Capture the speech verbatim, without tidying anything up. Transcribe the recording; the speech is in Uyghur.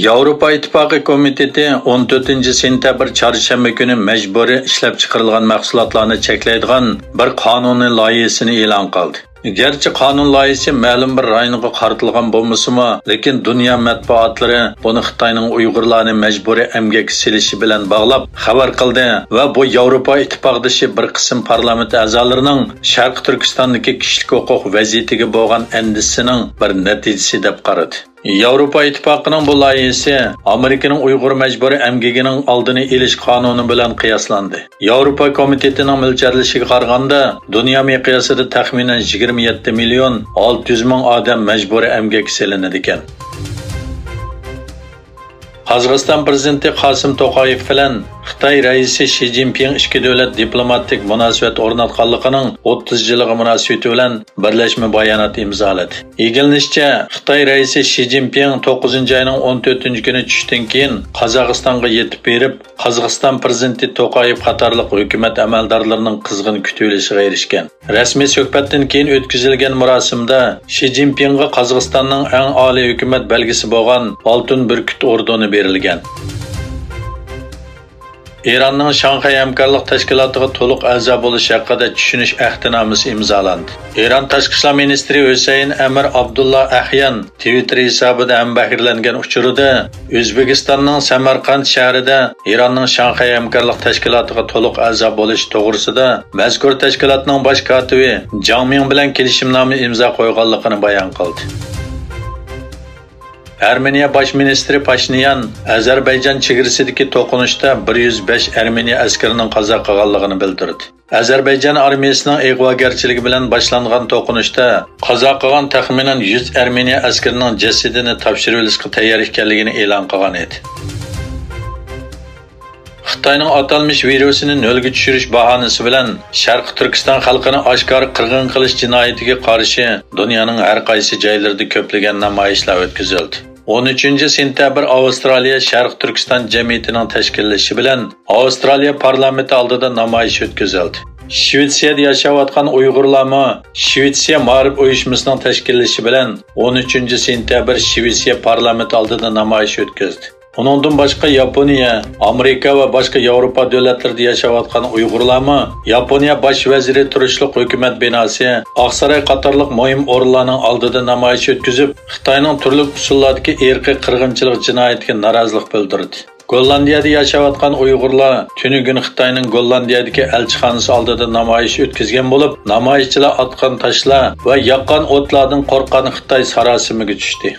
ياۋروپا ئىتتىپاقى كومىتېتى ئون تۆتىنچى سېنتەبىر چارشەنبە كۈنى مەجبۇرىي ئىشلەپچىقىرىلغان مەھسۇلاتلارنى چەكلەيدىغان بىر قانۇنىي لايىھىسىنى ئېلان قىلدى. گەرچە قانۇن لايىھىسى مەلۇم بىر رايونغا قارىتىلغان بولمىسىمۇ، لېكىن دۇنيا مەتبۇئاتلىرى بۇنى خىتاينىڭ ئۇيغۇرلارنى مەجبۇرىي ئەمگەككە سېلىشى بىلەن باغلاپ خەۋەر قىلدى ۋە بۇ ياۋروپا ئىتتىپاقدىشى بىر قىسىم پارلامېنت ئەزالىرىنىڭ شەرقىي تۈركىستاندىكى كىشىلىك ھوقۇق ۋەزىيىتىگە بولغان ئەندىشىسىنىڭ بىر نەتىجىسى دەپ قارىدى. ياۋروپا ئىتتىپاقىنىڭ بۇ لايىھىسى ئامېرىكىنىڭ ئۇيغۇر مەجبۇرىي ئەمگىكىنىڭ ئالدىنى ئېلىش قانۇنى بىلەن قىياسلاندى. ياۋروپا كومىتېتىنىڭ مۆلچەرلىشىگە قارىغاندا، دۇنيا مىقياسىدا تەخمىنەن يىگىرمە يەتتە مىليون ئالتە يۈز مىڭ ئادەم مەجبۇرىي ئەمگەككە سېلىنىدىكەن. قازاقىستان پىرېزىدېنتى قاسىم توقايېف بىلەن خىتاي رەئىسى شى جىنپىڭ ئىككى دۆلەت دىپلوماتىك مۇناسىۋەت ئورناتقانلىقىنىڭ ئوتتۇز يىللىقى مۇناسىۋىتى بىلەن بىرلەشمە بايانات ئىمزالىدى. ئىگىلىنىشىچە، خىتاي رەئىسى شى جىنپىڭ توققۇزىنچى ئاينىڭ ئون تۆتىنچى كۈنى چۈشتىن كېيىن قازاقىستانغا يېتىپ بېرىپ، قازاقىستان پىرېزىدېنتى توقايېف قاتارلىق ھۆكۈمەت ئەمەلدارلىرىنىڭ قىزغىن كۈتۈۋېلىشىغا ئېرىشكەن. رەسمىي سۆھبەتتىن كېيىن ئۆتكۈزۈلگەن مۇراسىمدا شى جىنپىڭغا قازاقىستاننىڭ ئەڭ ئالىي ھۆكۈمەت بەلگىسى بولغان ئالتۇن بۈركۈت ئوردېنى بېرىلگەن. ئىراننىڭ شاڭخەي ھەمكارلىق تەشكىلاتىغا تولۇق ئەزا بولۇش ھەققىدە چۈشىنىش ئەھدىنامىسى ئىمزالاندى. ئىران تاشقى ئىشلار مىنىستىرى ھۈسەيىن ئەمىر ئابدۇللا ئەھيان تىۋىتتېر ھېسابىدا ھەمبەھىرلەنگەن ئۇچۇرىدا، ئۆزبېكىستاننىڭ سەمەرقەنت شەھىرىدە ئىراننىڭ شاڭخەي ھەمكارلىق تەشكىلاتىغا تولۇق ئەزا بولۇشى توغرىسىدا مەزكۇر تەشكىلاتنىڭ باش كاتىپى جاڭ مىڭ بىلەن كېلىشىمنامە ئىمزا قويغانلىقىنى بايان قىلدى. ئەرمېنىيە باش مىنىستىرى پاشىنيان ئەزەربەيجان چېگرىسىدىكى توقۇنۇشتا بىر يۈز بەش ئەرمېنىيە ئەسكىرىنىڭ قازا قىلغانلىقىنى بىلدۈردى. ئەزەربەيجان ئارمىيىسىنىڭ ئىغۋاگەرچىلىكى بىلەن باشلانغان توقۇنۇشتا قازا قىلغان تەخمىنەن يۈز ئەرمېنىيە ئەسكىرىنىڭ جەسىتىنى تاپشۇرۇۋېلىشقا تەييار ئىكەنلىكىنى ئېلان قىلغان ئىدى. خىتاينىڭ ئاتالمىش ۋىرۇسىنى نۆلگە چۈشۈرۈش باھانىسى بىلەن شەرقىي تۈركىستان خەلقىنى ئاشكارا قىرغىن قىلىش جىنايىتىگە قارشى دۇنيانىڭ ھەر قايسى جايلىرىدا كۆپلىگەن نامايىشلار ئۆتكۈزۈلدى. ئون ئۈچىنچى سېنتەبىر ئاۋسترالىيە شەرقىي تۈركىستان جەمئىيىتىنىڭ تەشكىللىشى بىلەن ئاۋسترالىيە پارلامېنتى ئالدىدا نامايىش ئۆتكۈزۈلدى. شىۋېتسىيەدە ياشاۋاتقان ئۇيغۇرلارمۇ شىۋېتسىيە مائارىپ ئۇيۇشمىسىنىڭ تەشكىللىشى بىلەن ئون ئۈچىنچى سېنتەبىر شىۋېتسىيە پارلامېنتى ئالدىدا نامايىش ئۆتكۈزدى. ئۇنىڭدىن باشقا ياپونىيە، ئامېرىكا ۋە باشقا ياۋروپا دۆلەتلىرىدە ياشاۋاتقان ئۇيغۇرلارمۇ ياپونىيە باش ۋەزىرى تۇرۇشلۇق ھۆكۈمەت بىناسى، ئاقساراي قاتارلىق مۇھىم ئورۇنلارنىڭ ئالدىدا نامايىش ئۆتكۈزۈپ، خىتاينىڭ تۈرلۈك ئۇسۇللاردىكى ئىرقىي قىرغىنچىلىق جىنايىتىگە نارازىلىق بىلدۈردى. گوللاندىيەدە ياشاۋاتقان ئۇيغۇرلار تۈنۈگۈن خىتاينىڭ گوللاندىيەدىكى ئەلچىخانىسى ئالدىدا نامايىش ئۆتكۈزگەن بولۇپ، نامايىشچىلار ئاتقان تاشلار ۋە ياققان ئوتلاردىن قورققان خىتاي ساراسىمىگە چۈشتى.